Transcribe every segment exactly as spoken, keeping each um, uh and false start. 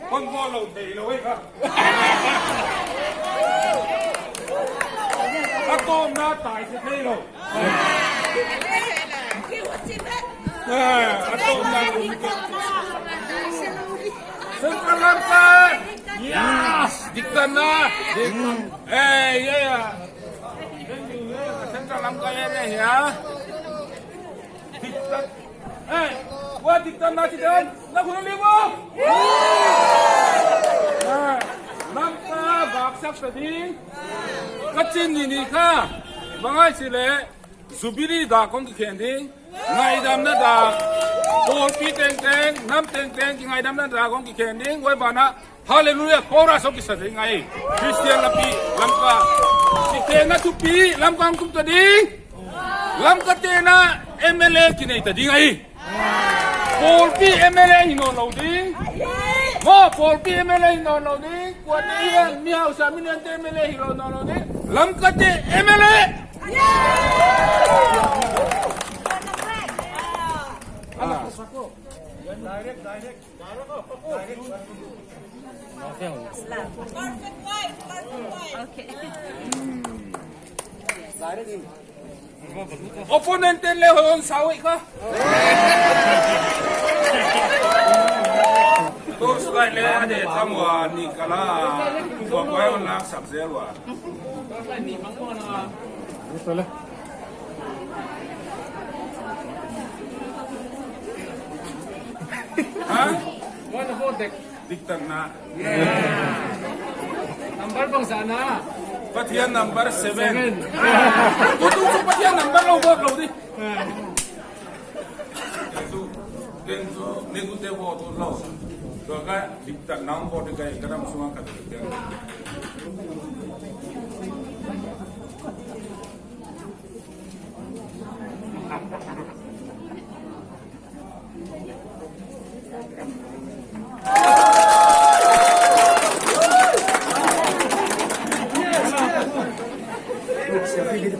Kon ko lo thei lo e ka. A tawpna tai se thei lo. Eh, a tawpna lo. Central Lamka. Yes. Diktatna. Eh, yeah, yeah. Central Lamka area, yeah. Diktat. Eh, kua diktatna chi den, na khun lim uh. Eh, Lamka vak sak ta ding. Ka chin ni ni kha. Bang ahia chih leh, Jubilee dak kong kikhen ding. Ngaihdamna dak. Pawlpi tengteng, nam tengteng, ki ngaihdamna dak kong kikhen ding. Huai banah, Hallelujah, chorus hong kisa ding ahi. Christian Lampi, Lamka. Kitenna thupi, Lamka hong tum ta ding. Lamka te'n M L A kinei ta ding ahi. Pawlpi M L A hi nawn lou ding. Maw, pawlpi M L A hi nawn lou ding. Kuate hiam, mi hausa, mi liante M L A hi lou nawn lou ding. Lamka te M L A. Ah. Opponent te'n leng hon sau i ka. Torch light leng a de tam ua ni kala. Tua kua hon lak sak zel ua. Ha? Diktatna. Number bangzah na? Pathian number seven. Seven. Tua tu chu Pathian number lou vote lou di. Ken chu, ken chu, ni ku te vote lou. Tua ka diktatna vote ka, ka dam sunga ka te.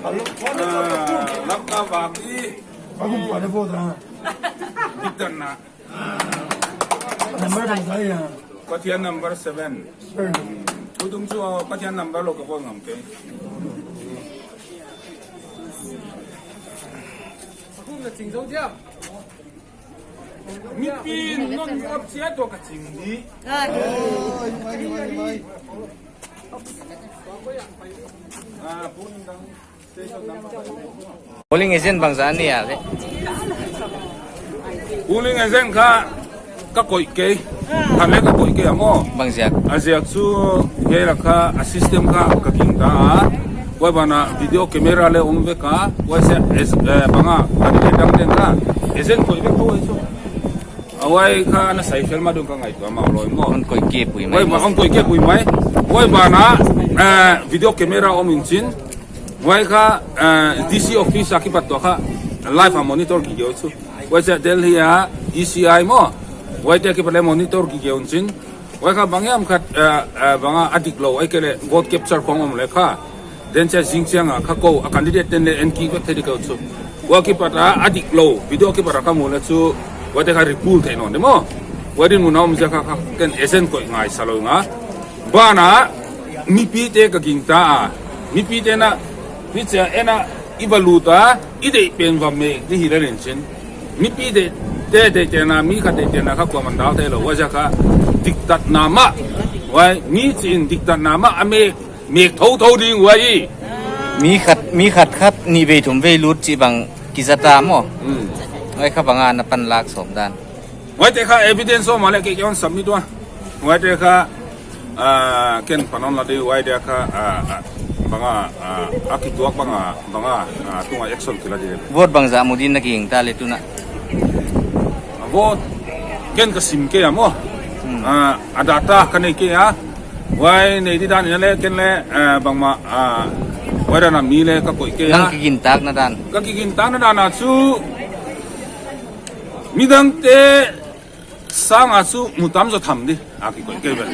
Ah, Lamka vak i. Diktatna. Number bangzah ia? Pathian number seven. Seven. Tutung chu Pathian number lou ka bol ngam kei. Mipi'n non vote sia tua ka ching di. Ah, pun dang. Polling agent bangzah ni a le. Polling agent kha ka koih kei. Kha le ka koih kei a maw. Bangziak. A ziak chu hiai lak kha a system kha ka gingta a. Huai banah video camera leng om vek a. Huai se, eh, bang a, candidate dang teng kha agent koih vek a huai chu. A huai kha na sai fel ma dong ka ngaihtuah mah lou maw. Hon koih kei pui mai. Huai ba, hon koih kei pui mai. Huai banah, eh, video camera om in chin. Huai kha, eh, D C office a kipat tua kha live a monitor gige uh chu. Huai se Delhi a E C I maw. Huaite a kipat leng monitor gige uh chin. Huai kha bang hiam khat, eh, eh, bang a a dik lou, ahihkeileh vote capture khong om leh kha. Then chia zing chiang a kha kou, a candidate te'n leng en kik vek thei di kou chu. Huai kipat a a dik lou, video kipat a ka mu leh chu, huaite kha repull thei nawn di maw. Huai dinmun a om ziak kha, kha ken agent koih ngai sa lou nga. Banah, mipite ka gingta a. Mipite'n, mi chia en a, i va lut a, i deih pen va mek di hi lel in chin. Mipi deih, te deih te'n, mi khat deih te'n kha kuaman dal thei lou, huai ziak kha diktatna mah. Huai, mi chi'n diktatna mah, a mek, mek thouthou ding huai. Mi khat, mi khat khat nih vei thum vei lut chih bang kiza ta maw. Hmm. Huai kha bang a na panlak sawm dan. Huaite kha evidence om a leh kei kei hon submit ua. Huaite kha, ah, ken pan hon la di huaite kha, ah, ah, bang a, ah, a kituak bang a, bang a, ah, tunga action kila di. Vote bangzah mu din na gingta le tuna. Vote ken ka sim kei a maw. Hmm. Ah, a data ka nei kei a. Huai nei di dan in leng ken leng, ah, bangmah, ah, huai dan a mi leng ka koih kei a. Nang kigintakna dan. Ka kigintakna dan a chu midangte sang a chu mu tam zaw tham di, a kikoih kei ve.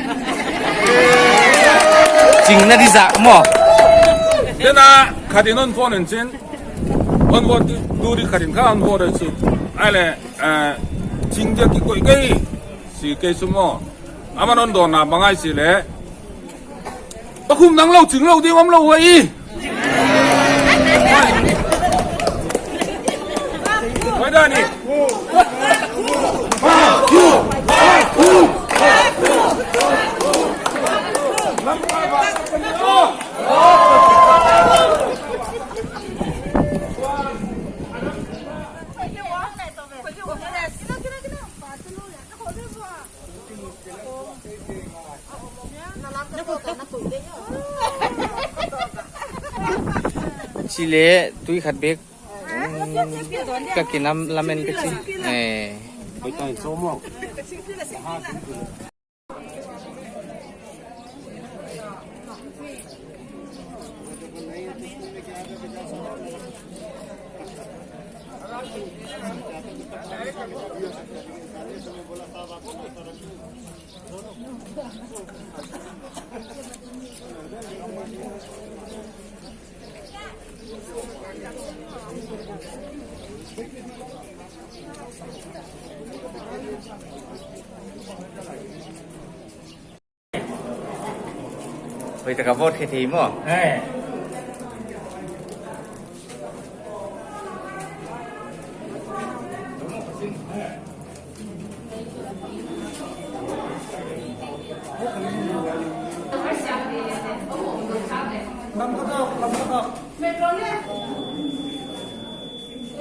Chingna di zah maw. Tena khat in hon phone in chin. Hon phone tu di khat in kha hon phone in chin. Ahihleh, eh, ching dia kikoih kei. Si kei chu maw. Aman hon dawnna bang ahia chih leh, pakhum nang lou ching lou ding om lou hi. Mai dan ni. Chih leh tui khat bek, mm, ka kinam lamen ka chi. Eh. Hoih taka vote khe thei maw. Eh.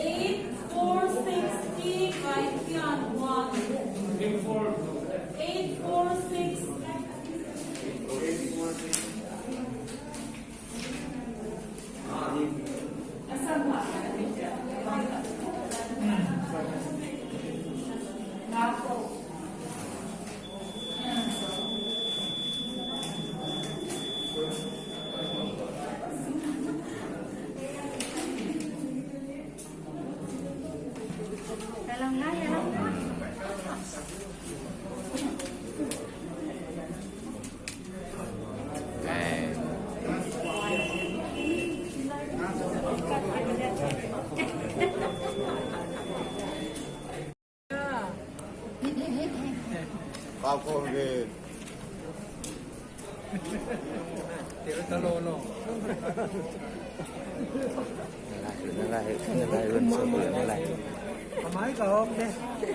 Eight four six, eight four six.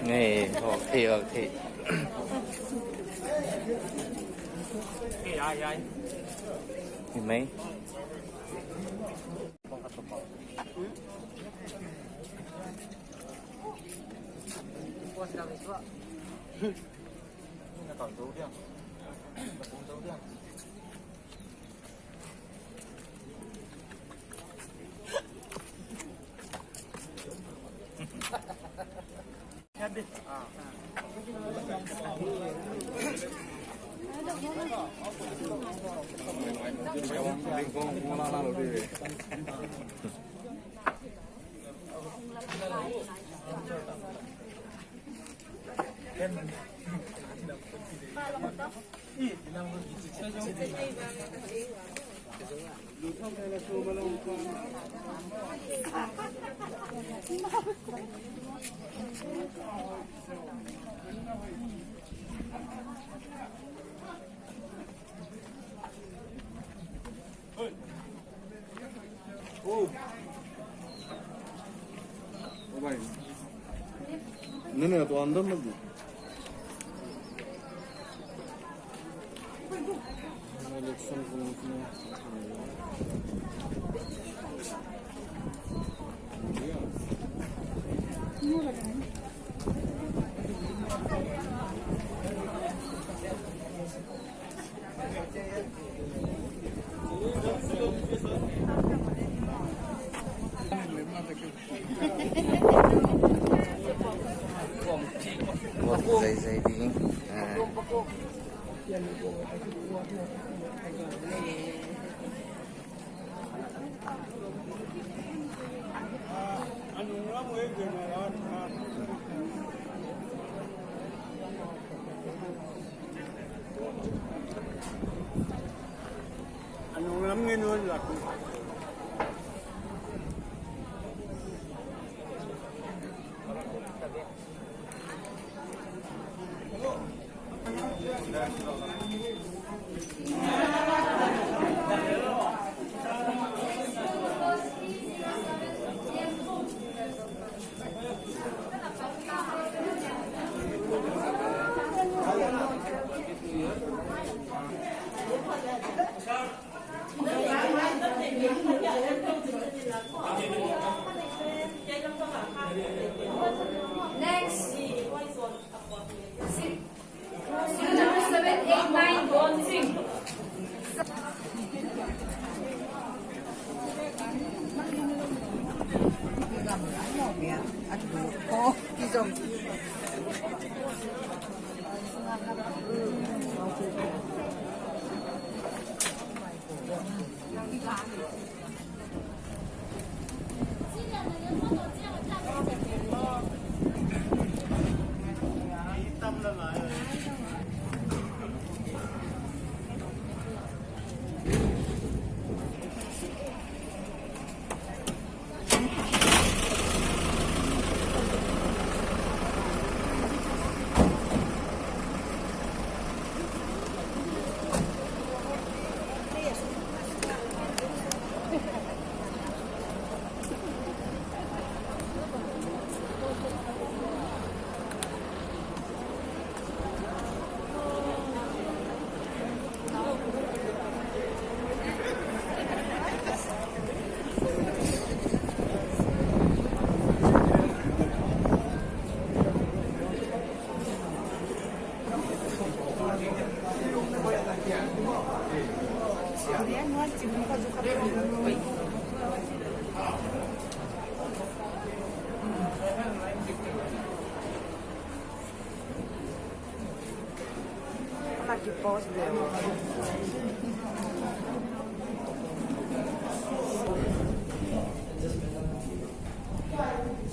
Nei, okay, okay. Mai. नहीं, नहीं, तो अंदर मत दो। Election commission. Vote zai zai ding. Ah. Next. Unit number seven, eight, nine, Don Singh.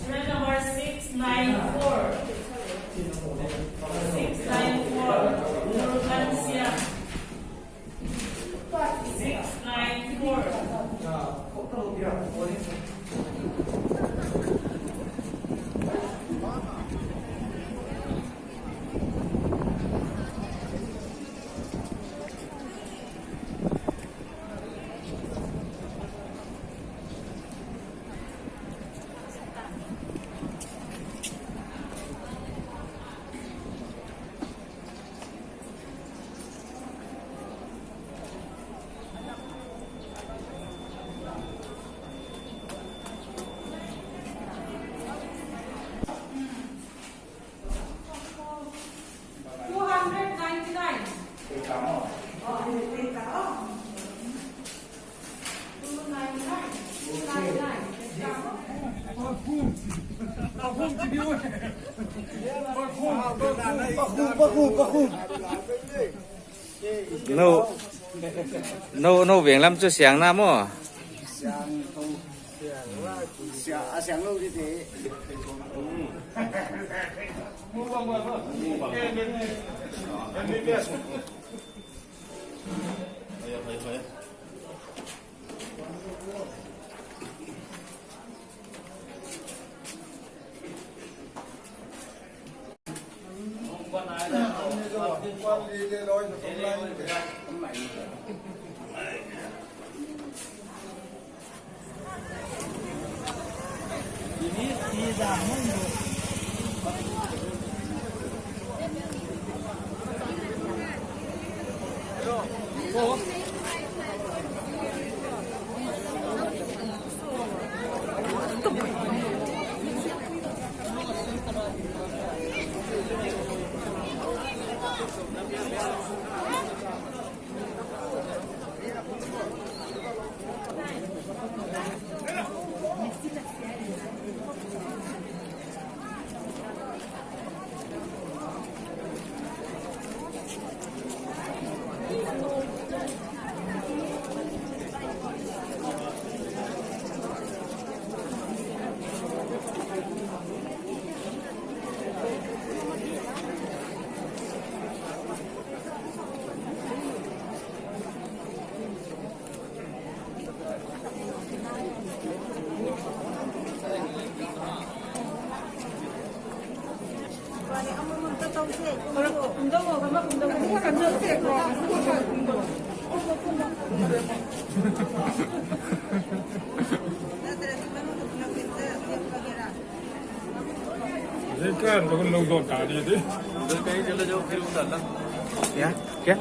Student number six nine four. Six nine four. Nurul Ansia. Six nine four. Two hundred ninety-nine. Two ninety-nine. Two ninety-nine. Pakhum, pakhum, pakhum. Nou, nou, nou veng lam chu siang na maw. Siang, siang, a siang lou di te. ये क्या, हम लोग, लोग दो तारी थे। उधर कहीं चले जाओ, फिर उधर ना। क्या? क्या?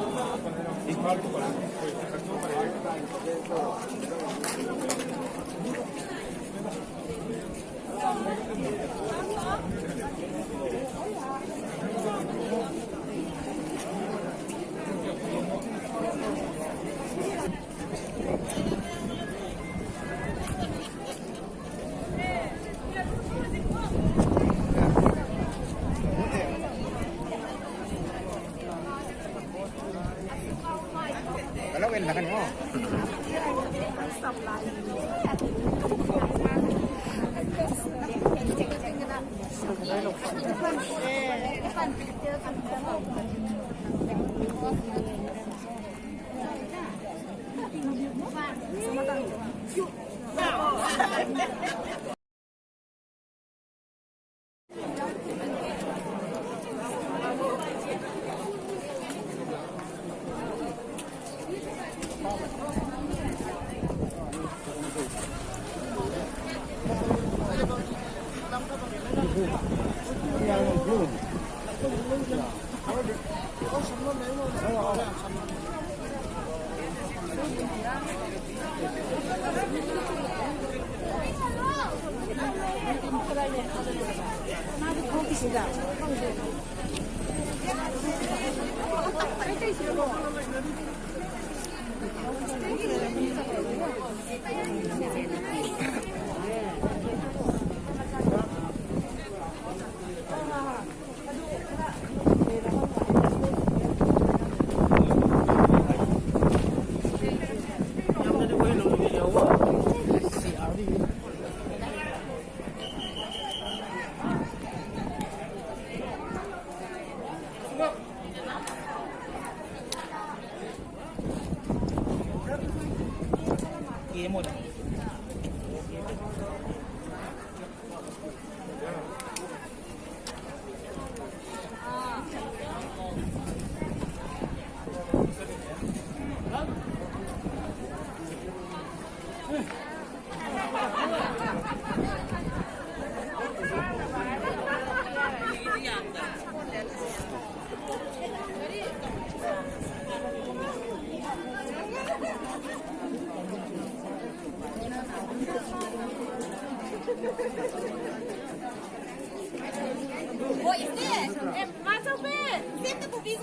What is this? Em, mata pe. Save the movie.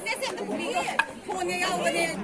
Save, save the movie. Phone ya, ya, ya, ya.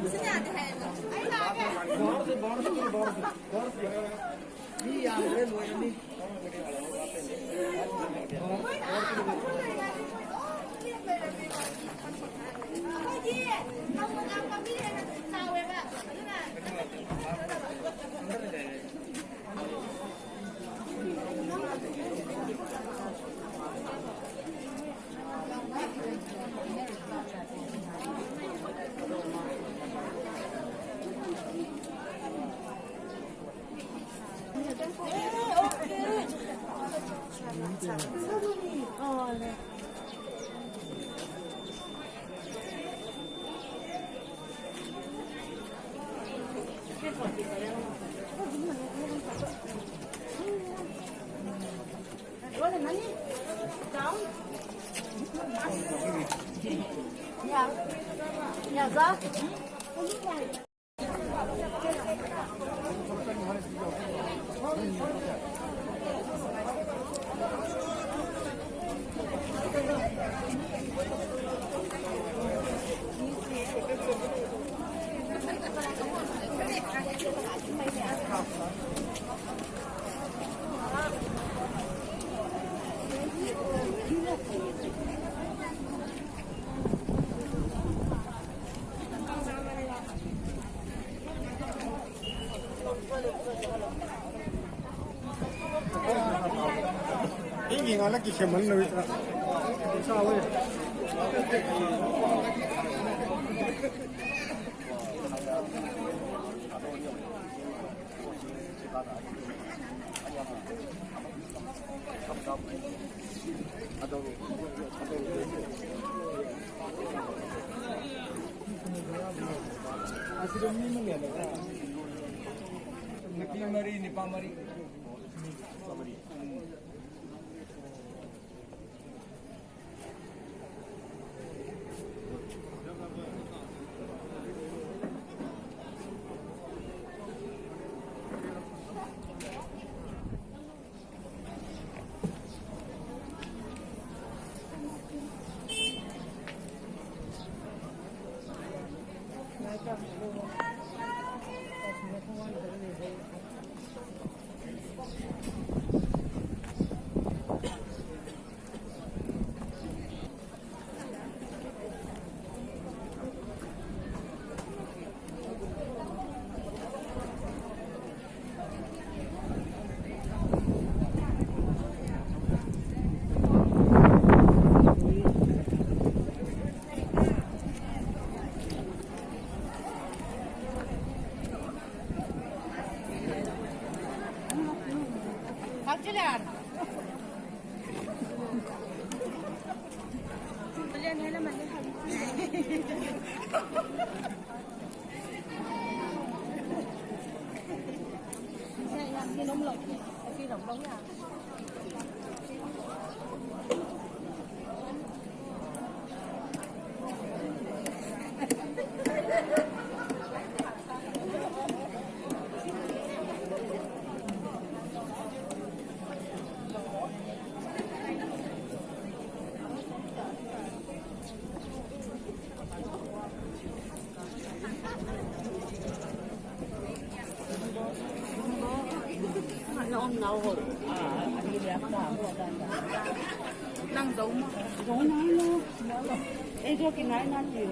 Ini ngala kisah mana wita. Nupi mari, nupa mari. Nang zo maw? Zo nai lo. Eh, zo ki nai na ti.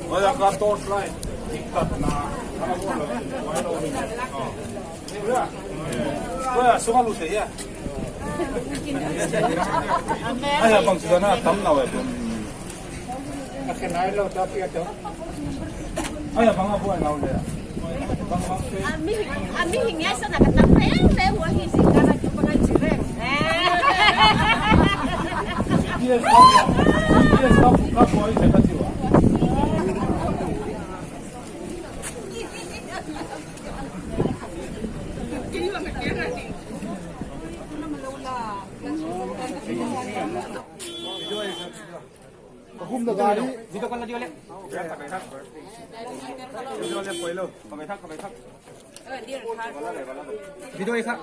Wala ka torch light. Tiktak na. Wala, sunga lu te ya. Aya, bang sida na tam na we. Aya, bang abu na le. Bang, bang. Ami, ami hing ya sa na ka tam, eh, eh, wa hi si ka na ka pa ka jireng. Eh. Yes, yes, yes, yes, yes. Video call na video le. Video le, video le. Video isa.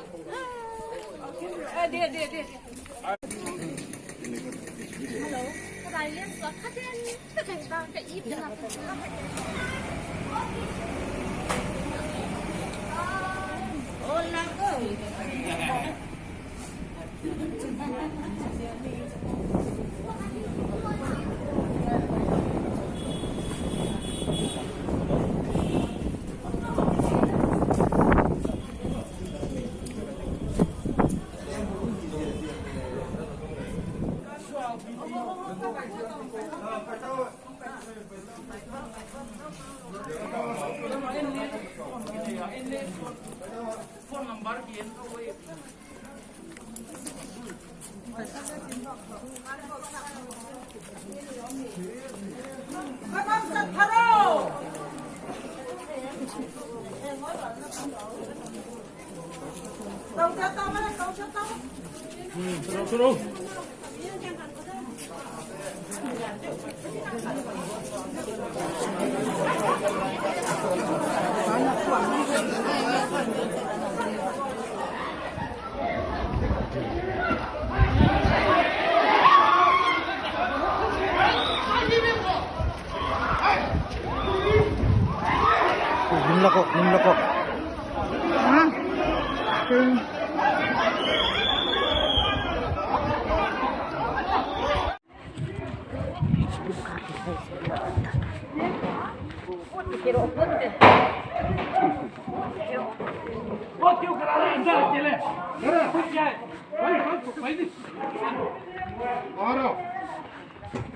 Nim lako, nim lako.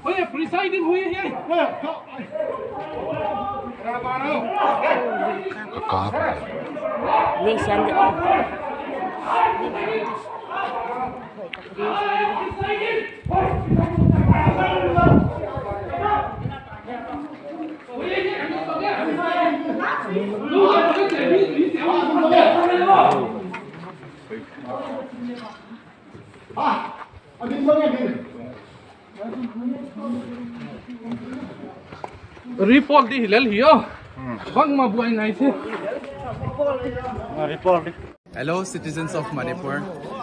Oye, presiding हुई है। Ka kap. Report di hilel hi o. Bangmah buai ngai si. Report di. Hello, citizens of Manipur.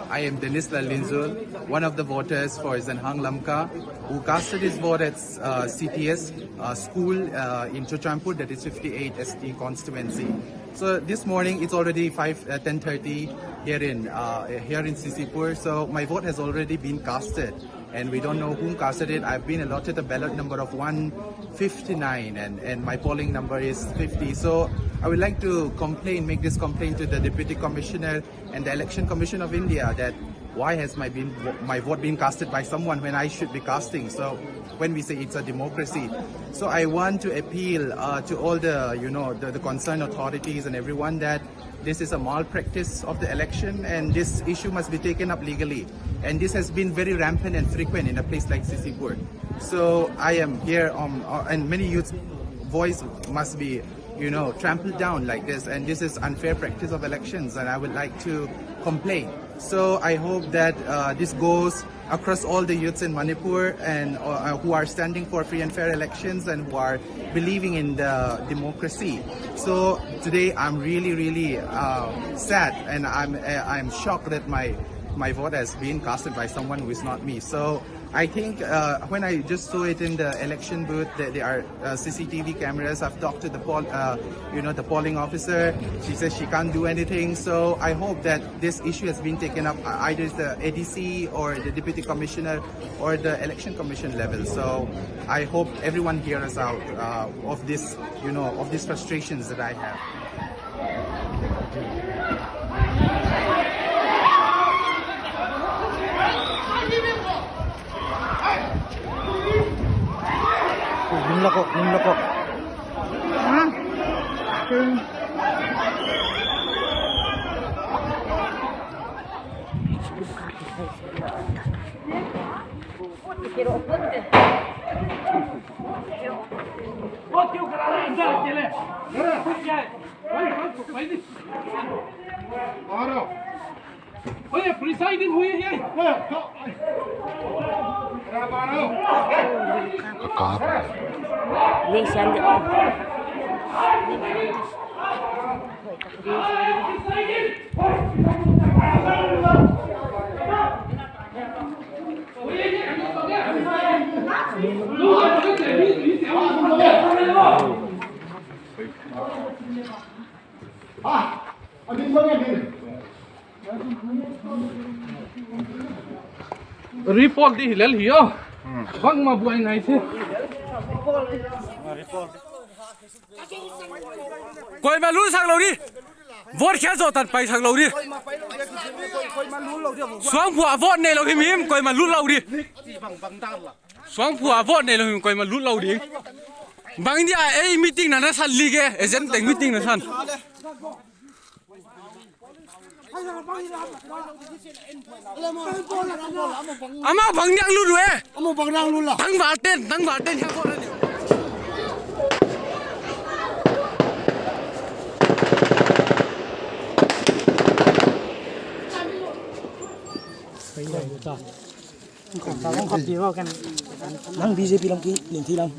I am Dennis Lalninjul, one of the voters for Zenhang Lamka, who casted his vote at uh, C T S uh, school uh, in Churachandpur, that is fifty-eight S T constituency. So this morning it's already five, uh, ten thirty here in uh, here in C C Pur. So my vote has already been casted, and we don't know whom casted it. I've been allotted a ballot number of one fifty-nine, and, and my polling number is fifty. So I would like to complain, make this complaint to the Deputy Commissioner and the Election Commission of India that why has my been my vote been casted by someone when I should be casting? So when we say it's a democracy, so I want to appeal uh, to all the you know the, the concerned authorities and everyone that this is a malpractice of the election, and this issue must be taken up legally. And this has been very rampant and frequent in a place like C C Pur. So I am here, um, uh, and many youths' voice must be, you know, trampled down like this. And this is unfair practice of elections, and I would like to complain. So I hope that uh, this goes across all the youths in Manipur and uh, who are standing for free and fair elections and who are believing in the democracy. So today I'm really, really uh, sad, and I'm uh, I'm shocked that my my vote has been casted by someone who is not me. So I think uh, when I just saw it in the election booth, that there are uh, C C T V cameras. I've talked to the poll, uh, you know, the polling officer. She says she can't do anything. So I hope that this issue has been taken up uh, either the A D C or the deputy commissioner or the election commission level. So I hope everyone hears out uh, of this, you know, of these frustrations that I have. Nim lako, nim lako. Oye, presiding हुई है। Ka kap. Report di hilel hi o. Bangmah buai ngai si. Koimah lutsak lou di. Vote khia zoh tan paisak lou di. Suangphu a vote neilou himhim, koimah lut lou di. Suangphu a vote neilou himhim, koimah lut lou di. Bang dia ei meeting na na san like, agent teng meeting na san. Amau bang niang lut uh e. Amau bang niang lut la. Tang val ten, tang val ten, hiang ko na ni. Nang B J P lam ki ning thi lam.